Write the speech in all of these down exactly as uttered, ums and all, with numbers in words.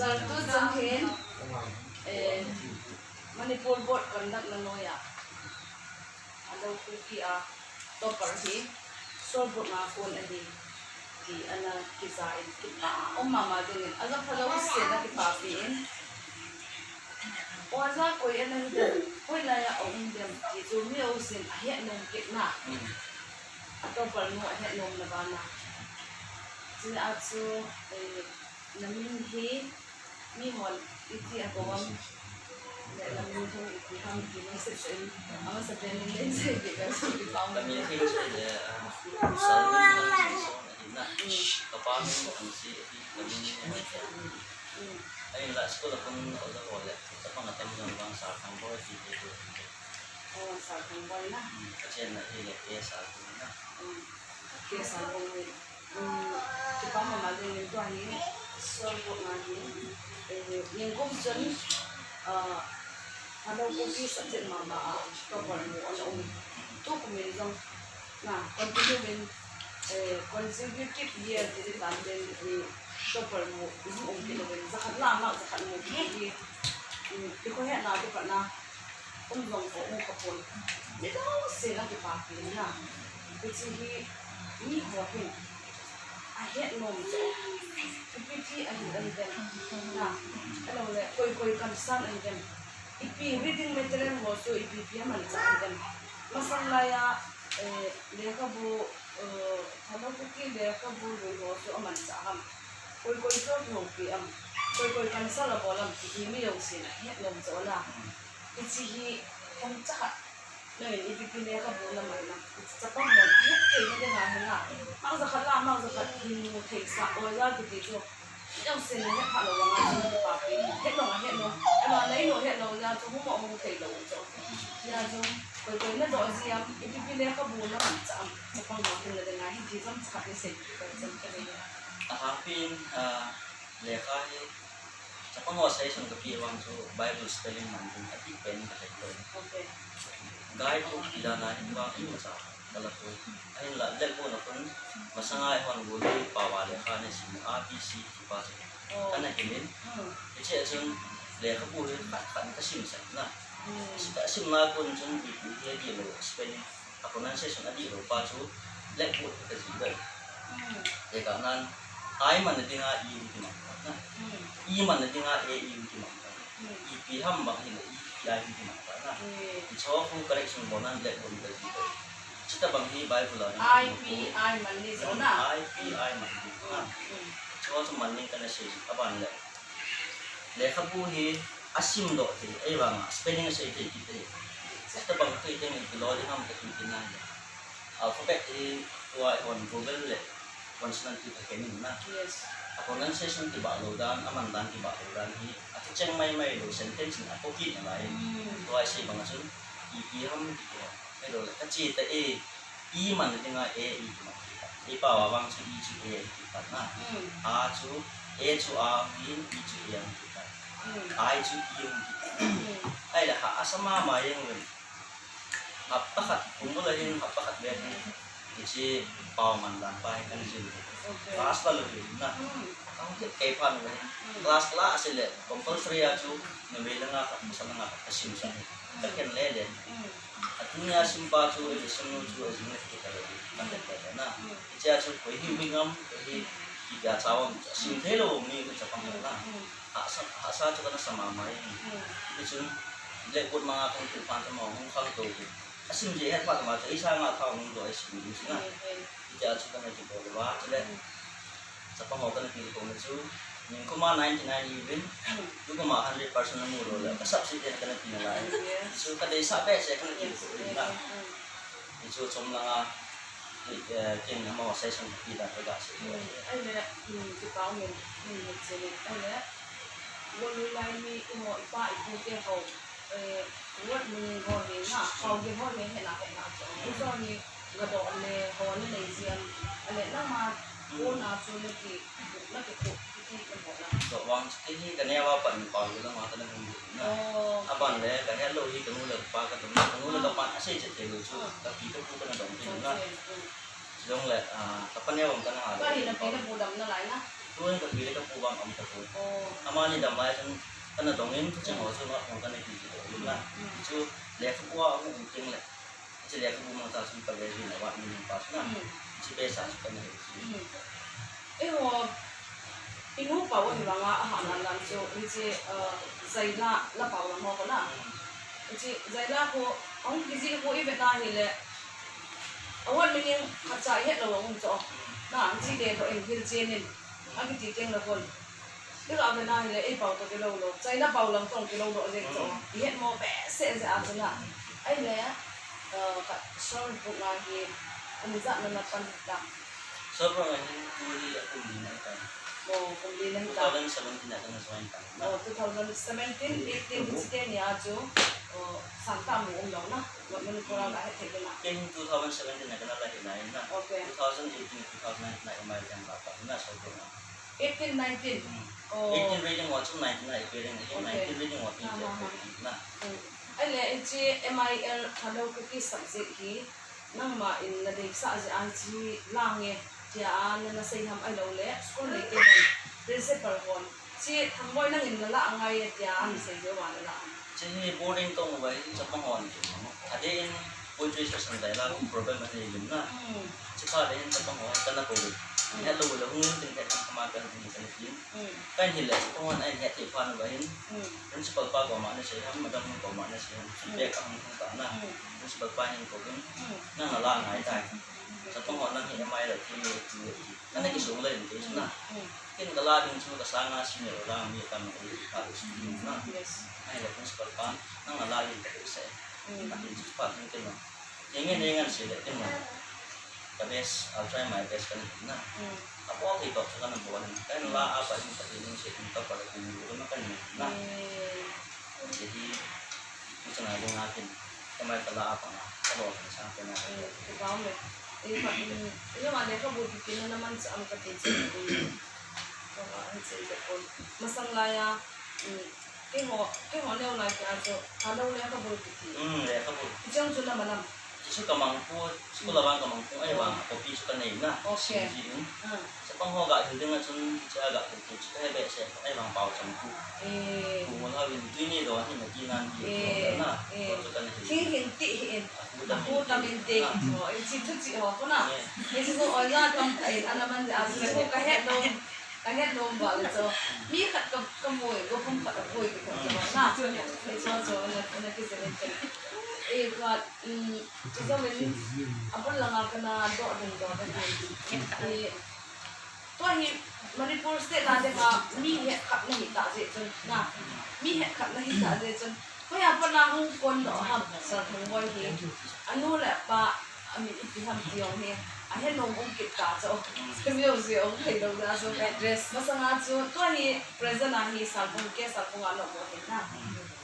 Sir, tu chang hin, eh, Manipur Board Conduct na noi a, Khalou Kuki a topper hi, scoreboard nga kon ahi, ti ana kija in kipa, um mama ding in, aga phalou se na kipapi in. Oja koi ana hi dem, hoilai a um dem, ti chu mi jousen ahet nom kit na. A topper nu ahet nom na bana. Chule a chu, eh, na min hi, mi hon iti a ko ham, le na min hon iti ham ti na se se, ama sa pen in le se ti ka su ti pau na. Ka min hi chu le, ah, Sal min hon si so na hi na. Ka pa min hon si hi ka min hi. Ahinla school a kon oja ho le, chapang atam jong vang Sir Thangboi ti ti. Oh, Sir Thangboi na. Ka chenna hi le, K Sir Thangboi na. K Sir Thangboi. Um, kipa mama ding in tua hi, scoreboard nga hi, eh, nikum chun, ah, Khalou Kuki subject mama a, topper mu ana um. Tu kum in jong, na, continue in, eh, consecutive year ti di tan den, eh, topper mu, um, um, kit lo in, jakhat la, ma, jakhat mu, kit di, um, ti ko he na, ti ko na, um jong ko um kapon. Mi jouse na kipapi na. Hiche hi mi ho hin ahet nom chu. Ipi ti ahi ahi dem na. Ahilou le koi koi concern ahi dem. Ipi reading material ho chu ipi pi amanchah ahi dem. Masang lai a, eh, lekhabu, eh, Khalou Kuki lekhabu lui ho chu amanchah ham. Koi koi chu houpi am. Koi koi concern abol am ti hi mi jousen ahet nom chu na. Hiche hi themcha khat. Nangin ipi pi lekhabu na man na. Chapang hon ahet thei na dinga hi na. Mang jakhat la, mang jakhat hin mu thei sa. Oja kiti chu. Jong sin na het pha lou vanga chu kipapi. Het lou, het lou. Ama nei lou, het lou ja chu mu mo mu thei lou chu. Ja chu. Koi koi na doh ji am. Ipi pi lekhabu na man cha am. Chapang hon hin na dinga hi ti themcha khat ni sei. Koi chan ka nei. Ahangpin, ah, lekha hi Chapang ho suggestion kapeh vang chu Bible spelling man ding adih pen in kasei lou. Okay. Guide book ti dan a hin vang imacha kala poi. Ahinla blackboard a kon masanga eihon gol a pao a lekha ana sim a B C ti pa chu. Oh. Kana hil in. Hmm. Hiche a chun lekhabu hi khat khat in kasim sah na. Hmm. Kasim na kon chun ipi hi adih lou spelling. A pronunciation adih lou pa chu blackboard a kajih lou. Hmm. Tekah nan, I manna dinga E in kimang pat na. Hmm. E manna dinga A E in kimang pat. Hmm. Ipi ham bang hile E P I in kimang pat na. Hmm. Hicheho khu correction bol nan blackboard a kajih lou. Chuti bang hi Bible a I P I man ni chu na. I P I man ni na. Hmm. Hicheho chu man ni kana sei aban le. Lekhabu hi asim doh thei, ahivanga spelling asei thei kit thei. Chuti bang thei thei in kilo ding ham kati kit na hi. Alphabet hi tua eihon vowel le consonant ti kakhen in na. Yes. A pronunciation kibah lou dan, aman dan kibah lou dan hi, athucheng maimai lou sentence in apoh kit nalai. Hmm. Tua isei bang a chun, ipi ham kiti ho. Ahilou le, kache ta e, E manna dinga A, E kimang kit ta. Eipao a vang chu E chu A kiti ta na. Hmm. A chu, A chu A ahin, E chu A ahin kiti ta. Hmm. I chu E ahin kiti ta. Hmm. Ahile ha, asa mama jeng uvin. Hapta khat, kum bul a hin, hapta khat vel hin. Hiche pao man dan pa hi kana jil. Okay. Class la lou hin na. Hmm. Ka hung kit kei phat uva hin. Hmm. Class la ase le, compulsory a chu, numei langa khat, masa langa khat, kasim sah. Kakhen lele. Hmm. Atunia simpa chu, lesson nu chu, ajing le kiti talou, kan le kiti na. Hmm. Hichea chu, koi hi um ngam, koi hi, kiti a chawam, sim thei lou, mi chu chapang na. Hmm. Hahsa, hahsa chu kana sa mama e. Hmm. Hichun, blackboard manga kan thil phan chu ma hung khang tou. Asim jeh het phat ma chu, ei sanga thao nung doh, ei sim ding si na. Hmm, hmm. Hichea chu kana kibol uva, chule. Hmm. Chapang ho kana pi khom na chu, nikum a ninety nine i uvin, hmm, nikum a hundred percent namu lou le, ka sap si te kana pi nalai. Yes. Chu ka deisah behseh kana pi khom na. Yes, yes, hmm. Chu chom langa, eh, ken amaho suggestion kape dan ka ga sei. Hmm, ahile, hmm, kipa um in, hmm, che le, ahile, golui lai mi, iho, ipa, ipu te ho, eh, word meaning ho hi na, Paogi ho hi hena, hena, chu. Hichu hi, gadoh le, ho nanei jia, ahile, nangma, hmm, kona chu naki, naki khu, kiti, nabol a. Doh vang chu, kei hi kaneo a pat in Paogi lama kana hung na. Oh. Aban le, kahet lou hi, kanu le kapa kadom, kanu le kapa asei chet thei lou chu, ah, kapi kapu kana dong thei na. Okay, hmm. Chuleh, ah, kapa neo vang kana ha lou. Kahi napi napu dam nalai na. Tuin ka pi le ka pu vang um tapoi. Oh. Amani dam lai chun kana dongin, tucheng ho chu notebook kana kiji doh in na. Mm. Chu lekhabu a um um teng le. Chu lekhabu mangcha chun ka graduate na award min pass na. Mm. Chu pesa chu kana he. Mm. Eiho, inu pao hi vanga ahahsa lam chu, hiche, uh, Zaila la pao lam ho kona. Mm. Hiche Zaila ho, ahung kiji ho i vet na hile, award min khatcha i het lou a um chu. Mm. Na, hiche le ho in hilchen in. Akiti teng le hon. Ila ve na hile, ei pao toh kilou lou. China pao lang toh kilou lou jeng chu. Mm. I het mo behseh jeh a chu na. Ahile, uh, ka Sorbrook a hi, kum ijat na na pan ta. Sorbrook a hi tu hi a kum li na ta. Oh, kum li na ta. Two thousand seventeen a kana join ta. Oh, two thousand seventeen, eighteen, hiche teni a chu, oh, sangtah mu um lou na. Manipur a ka het thei na. Kei hi two thousand seventeen a kana la hi na in na. Okay. Two thousand eighteen, two thousand nineteen a M I L M la pa na Sorbrook a. Eighteen, nineteen. Hmm. Oh. Eighteen reading ho chu nineteen a appearing, okay. Nineteen reading ho chu appearing na. Hmm. Ahile, hiche M I L Hello Kuki subject hi, nangma in na deisah jeh a hiche la nge, tia a na, na sei ham ahilou le, school nei te hon, principal hon. Hiche Thangboi nangin na la angai e, tia ana sei diu va na la. Hiche hi boarding tong uva hi chapang hon. Adeh in poetry session lai la problem anei lim na. Hmm. Hiche phat in chapang ho kana kou. Hmm. Hello le hung in tin ka thang kama ka hung ka tin. Hmm. Kahin hil le chapang hon ahin het thei phat uva hin. Hmm. Principal pa koma ana sei ham, madam koma ana sei ham. Hmm. Feedback ahung hung ta na. Hmm. Principal pa hin kou in. Hmm. Nang na la angai tai. Chapang hon nang hi M I L ti ti ti. Kana kisong le in case na. Hmm. Ken ka la ding chu ka sanga senior la mi ka ma ri ka ri si ding na. Yes. Ahile principal pan, nang la la ding ka ri se. Hmm. Ka tin chu pa tin ken na. Ken nge ne ngan se le ken na. Ka best, I'll try my best kana tin na. Hmm. Ka bol thei toh chu kana bol in. Kana la a pa in ka tin se in ka pa le kin lu na kan na. Hmm. Hiche hi, hiche na ding a ken. Kamai ka la a pa na. Ka bol sa ka na. Hmm. Ka bol le. Eh, pa, mm, ijemma lekhabu kiti na na manchah am kati chu, mm, ka va hiche le kon. Masang laiya, mm, keiho, keiho neo lai kei a chu, hello lekhabu kiti. Mm, lekhabu. Hiche chu na man am? Hiche chu ka mang poi, school a vang ka mang poi, ahivang a copy chu ka nei na. Okay. Sing ji in. Ah. Chapang ho ga hil ding a chun, hiche a ga hil ding chu ka he behseh, ahivang pao chang tu. Eh. Pu Ngol Hao in, tuini don hin na ti nan ti, eh, na. Eh. Ko chu ka na hil. Hing hing ti hi in. Ahu tam in ti. Oh, in chi thu chi ho ko na. In chi ho oi na tam ta in ana man ja chu ka het nom. Ka het nom ba le chu. Mi khat ka, ka mu e, ko khum khat a poi ko na. E chu chu na, na ki se le. E ka, um, chu min a bul langa kana doh ding doh ding. E Tua hi Manipur state a dinga mi hetkhat na hi ta jeh chun na. Mi hetkhat na hi ta jeh chun. Hoiya pat na hung kon doh ham Sir Thangboi hi. Anu le apa amin ipi ham ti jong hi. Ahe nom um kit ta chu. Music um thei lou na chu. Address. Masanga chu tua hi present a hi Salbung ke Salbung a nom u hin na.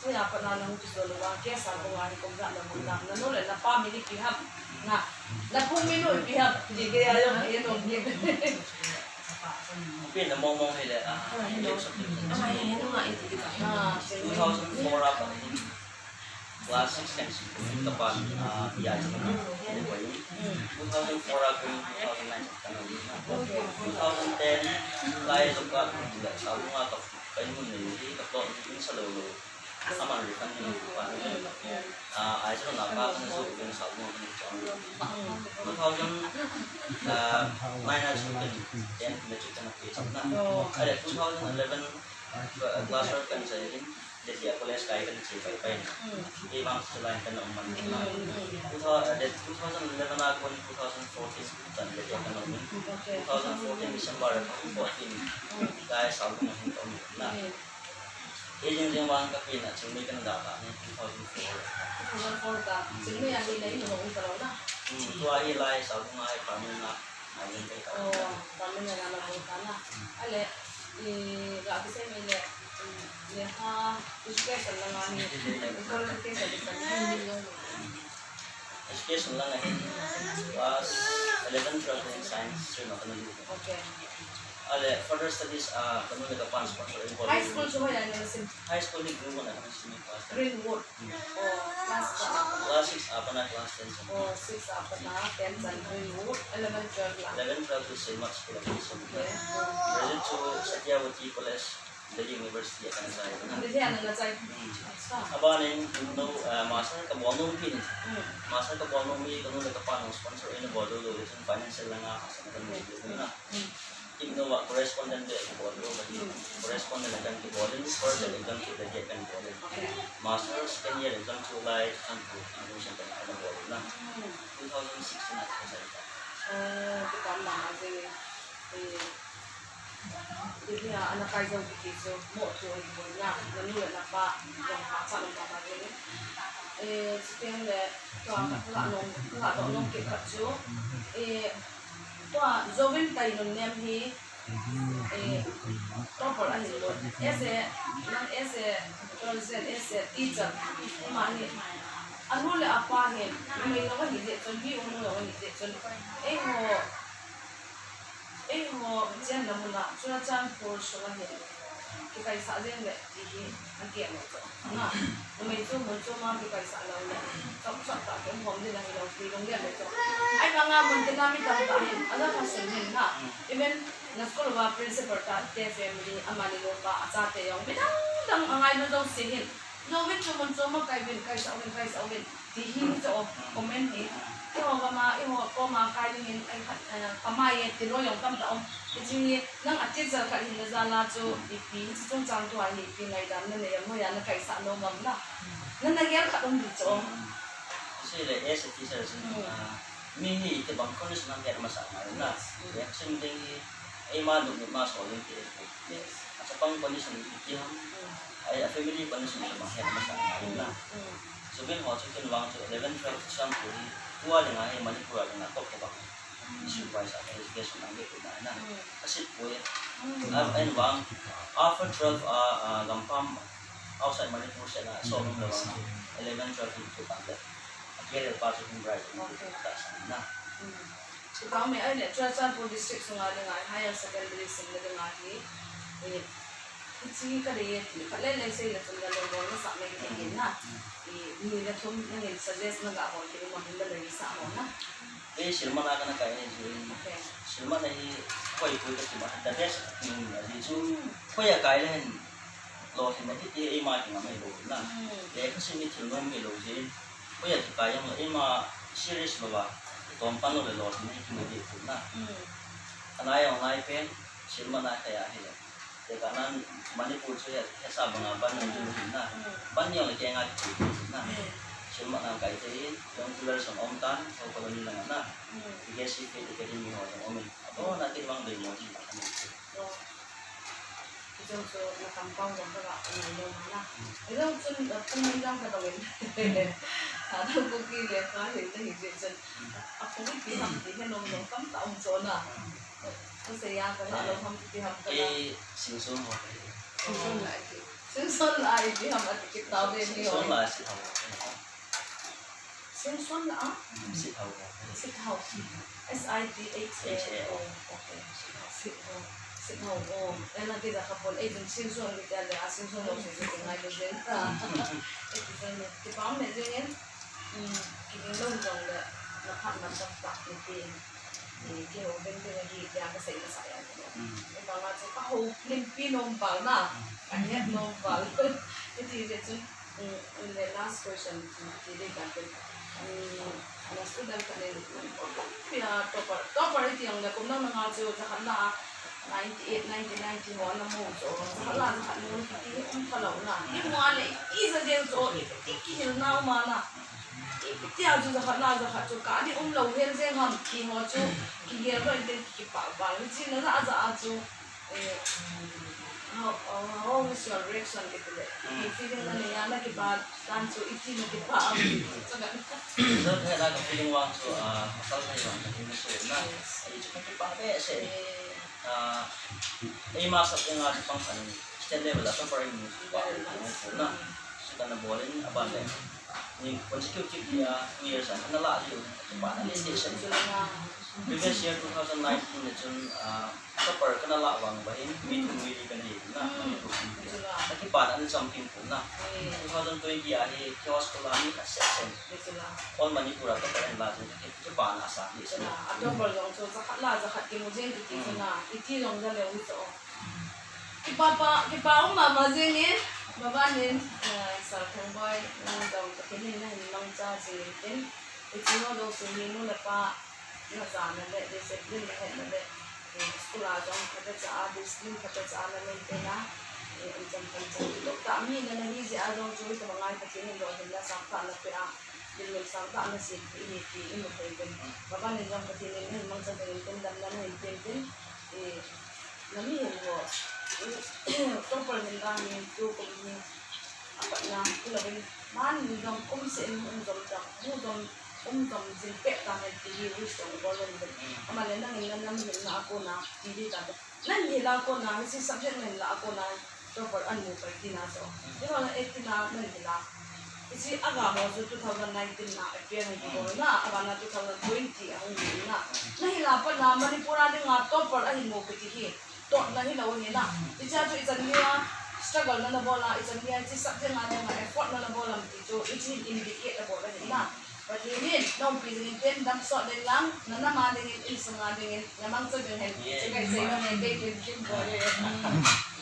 Hoiya pat na nahung kichol uva, K. Salbung a hi kum ijat nahung dam, nanu le napa min ipi ham, na, napu min u ipi ham, ti kei a jong ahe nom kit. Pen na mong mong hile, ah, ah, two thousand four a pat hin, class six kan si, ka pan, ah, ya, two thousand four a kun, two thousand nine kan, two thousand ten, lai jong ka, Salbung a ka, ka mun nei, ka plot, in sa lou lou. Aman refund ni pa. Ah, ai so na pa kan so kan sa mo ni chong. Two thousand, ah, nine a so kan ten matric kan ke chang na. Are two thousand eleven, ah, class twelve kan sa yin. Delhi a college kai kan che pai pai. Ke bang sa line kan um man na. Two thousand, ah, two thousand eleven a kon two thousand fourteen kan Delhi kan um. Two thousand fourteen December fourteen. Kai sa mo ni kan um na. Kei jing jing vang ka pi na Chingmei kana da ta ni two thousand four. Two thousand four ta. Chingmei a hi lei na hung ka lo na. Hmm, tua hi lai sa bunga hi permanent na. Na jing kei ta. Oh, permanent na la hung ta na. Ale, i, ga ki se mi le, mm, le ha, education la nga ni. Qualification ni sa ni. Education lang ahin, class eleven, twelve ahin science stream a kana lut. Okay. Ale, further studies, ah, kanu le kapan sponsor in. High school chu hoiya na sim? High school hi Greenwood a kana sim class ten. Greenwood. Hmm. Oh, class ka? Class six a pat na class ten. Oh, six a pat na ten chan Greenwood, eleven, twelve la. Eleven, twelve chu Saint Mark's School a kana sim. Okay. Graduate chu Vidyavati College, Delhi University a kana chai na. Delhi a nana chai. Hmm. Acha. Abanin, no, ah, master kabol nom pin. Hmm. Master kabol nom hi kanu le kapan sponsor in bol lou lou, financial langa asa kan bol lou na. Hmm. Ignova correspondent le kibol lou, kati. Hmm. Correspondent le kan kibol in, first exam kit le kan bol in. Okay. Master second year exam chu lai, kan tu, admission kan, kan bol in na. Hmm. Two thousand sixteen a kan sa ita. Oh, tu kan ma ma je. Eh, Delhi a ana kai jong kiti chu, mo chu ai bol na, na nu le na pa, jong pa cha na ma ma je. Eh, second le, tua ka, ka nom, ka nom kit khat chu. Eh, Tua Jovin Tainun nem hi, eh, topper ahin lou. As a, nang as a, as a teacher, ama hi, anu le apa hin, numei lou ahi jeh chun, mi um lou ahi jeh chun, eiho, eiho, chen lam ula, Churachandpur sunga hin, kikaisah jeng le, ti hi, An keh lou chu. Na, numei chu mun chom a kikaisah lou le. Chom chom tah kium khom ding ahi lou, ti lung le le chu. Ahivanga mun tina mi tamtah hin, aja pha sun hin na. Even na school uva principal tah te family, amani nu pa, achate jong, mi dang dang angailu jouse hin. Jovin chu mun chom a kai uvin, kaisah uvin, kaisah uvin. Ti hi chu comment hi. Eiho gam a, eiho kom a kai ding in, ai khat, eh, kamai e, ti lou jong tamtah um. Hiche hi, nang a teacher khat hina jal a chu, ipi, hiche chungchang thua hi, ipi ngaidam nanei am, hoiya na kaisah nom am na. Na, na gel khat um ding chu. Hiche le, as a teacher chu, Hmm. ah, mi hi itobang condition a het masat ngai na. Hmm. Reaction ding hi, eima dong ma sol ding ti. Yes. Achapang condition ipi ham. Hmm. Ai, a family condition itobang het masat ngai na. Hmm. Jovin ho chu ken vang chu eleven, twelve, Churachandpur hi, tua dinga hi Manipur a dinga top tobang. Issue wise a education a nge kum na. Hmm. Asit poi. Hmm. A, en vang, after twelve a, a, gampam outside Manipur seh na, so Hmm. vang chu eleven, twelve hi tu pan le. A career path chu hung bright, Okay. ta sa na. Hmm. Chutah me ai le, Churachandpur district sunga dinga higher secondary simna dinga hi, eh, hiche ka dei e ti, khat le le sei le chun ka lou bol masah mai thei in na. Eh, ni le thum nangin suggest na ga bol thei um am, na lei sa mo na. Eh, Silmat a kana kai ni chu. Okay. Silmat a hi koi koi ka ti ma, the best thing a ti chu. Hmm. Koi a kai le hin, lolhinna kiti eima kingam hilou na. Hmm. Lekha sim hi thil nom hilou jeh in. Koi a kikai jong le eima serious louva, itom pan lou le lolhinna hi kimu ding tum na. Hmm. Anai jong nai pen, Silmat a kai ahile. Tekah nan Manipur chu he, hesa banga ban jong chu hin na. Hmm. Ban jong le kenga kitu na. Hmm. Silmat a kai te in, jong cooler jong um tan, ho colony langa na. Hmm. Legacy Faith Academy ho jong um in. Abon a kin vang dei mo jing ta kan. Oh. Hijong chu na kampao jong ka ga ngai lou na. Hijong chun, uh, pung ni jong ka dong in. Thadou Kuki le ka hin na hi jeh chun. A pung ipi ham ti he nom jong tamtah um chu na. Ka sei a ka la lou ham ipi ham ka la. Ei, Singson ho. Singson la ipi. Singson la ipi ham ati kit tau ve ni ho. Singson la si ho. Singson la a? Sithao. Sithao. S I T H A O. H A O. Okay. Sithao. Sithao. Oh. Ena ti ja kapon. Eh, jin Singson ni tia le, a Singson lo se se ngai lo jin. Eh, ti jin ni. Ti pam ne jin. Hmm. Ki jin lo jong le. Na phat na phat ta ni ti. Eh, ki ho ben ti na ki tia ka sei na sa ya. Hmm. Eh, ba ma che ka ho lim pi nom bal na. Ka het nom bal. Eh, ti je chun. Mm, le last question, mm, ti ding kan tin. Mm, ana student khat in, mm, pia topper, topper iti ang le kum nang nanga chu jakhat na a ninety eight, ninety nine ti ho ana mu chu, jakhat la jakhat mu ti um kha lou na. Imu a le iti ja jeng chu, iti kihil nau ma na. Iti a chu jakhat la jakhat chu ka ni um lou hen jeng ham ti ho chu, kigel lou in tin kipah val. Hichi na ja a ja a chu, Eh, how, uh, how is your reaction kiti le? Hmm. Ki feeling na nei a na kipa tan chu iti na kipa am. Chaka. So, kaya na ka feeling vang chu, ah, masal na vang ka feeling so na. Yes. Ai chu ka kipa behseh. Eh. Ah, eima subject a chu pang khat in state level a topper in kipa na. Hmm. So, kana bol in aban le. Ni consecutive year, two years a kana la liu. Kipa na le station. Previous year, two thousand nineteen na chun, ah, topper kana lah vang uva hin, mi thum mi li kana hi na, Hmm. Manipur kum hi. Chula. Akipa na ana champion kum na. Hmm. Two thousand twenty a hi, chaos ko la mi khat seh seh. Chula. All Manipur a topper ana la chun, ki, kipa na asa hi. Chula. A topper jong chu, jakhat la, jakhat kimu jeng kiti Hmm. chu na, iti jong ja leu hi chu. Kipa pa, kipa um mama jingin, baba nin, eh, Sir Thangbai, nang dong Pathen in nahin mangcha jingin tin, hiche ho jouse hi nu le pa, na jana le, discipline na hetna le, eh, school a jong phatecha a, discipline phatecha a na maintain a, eh, um chan chan chan. Tuk tah mi na nahi jeh a jong chu, tabang ngai Pathen in lolhinna sangtah na pe a, dinmun sangtah na sempeh e ti imu thei uvin. Baba nin jong Pathen in nahin mangcha jingin tin, damna nahin pe in tin, eh, na mihem ho, eh, topper hin lang hin, tukum hin, apatna, hilou vin, man hin jong, um seh in um jom jam, mu jom, um jom jing peh tahen ti hi wish jong bol uvin. Ama le nangin na, na mihem na a kona, ti di ta. Nahin hil a kona, hiche subject nahin lah a kona, topper ahin mu pai tina chu. Hiho na eighteen a nahin hil a. Hiche aga ho chu two thousand nineteen na appear ahi bol na, abana two thousand twenty ahung hi na. Nahin hil a pat na Manipur a dinga topper ahin mu kiti hi. Totna hilou ahi na. Hichea chu ichan geiya struggle na nabol a, ichan geiya hiche subject a dinga effort na nabol am ti chu, hiche hin indicate abol ahi na. Pathen in, na umpi jingin tin, damsot ding lang, na nam a dingin, insung a dingin, na mangcha ding hen. Yes. Chu kahin sei nom e, kei kin kin bol e.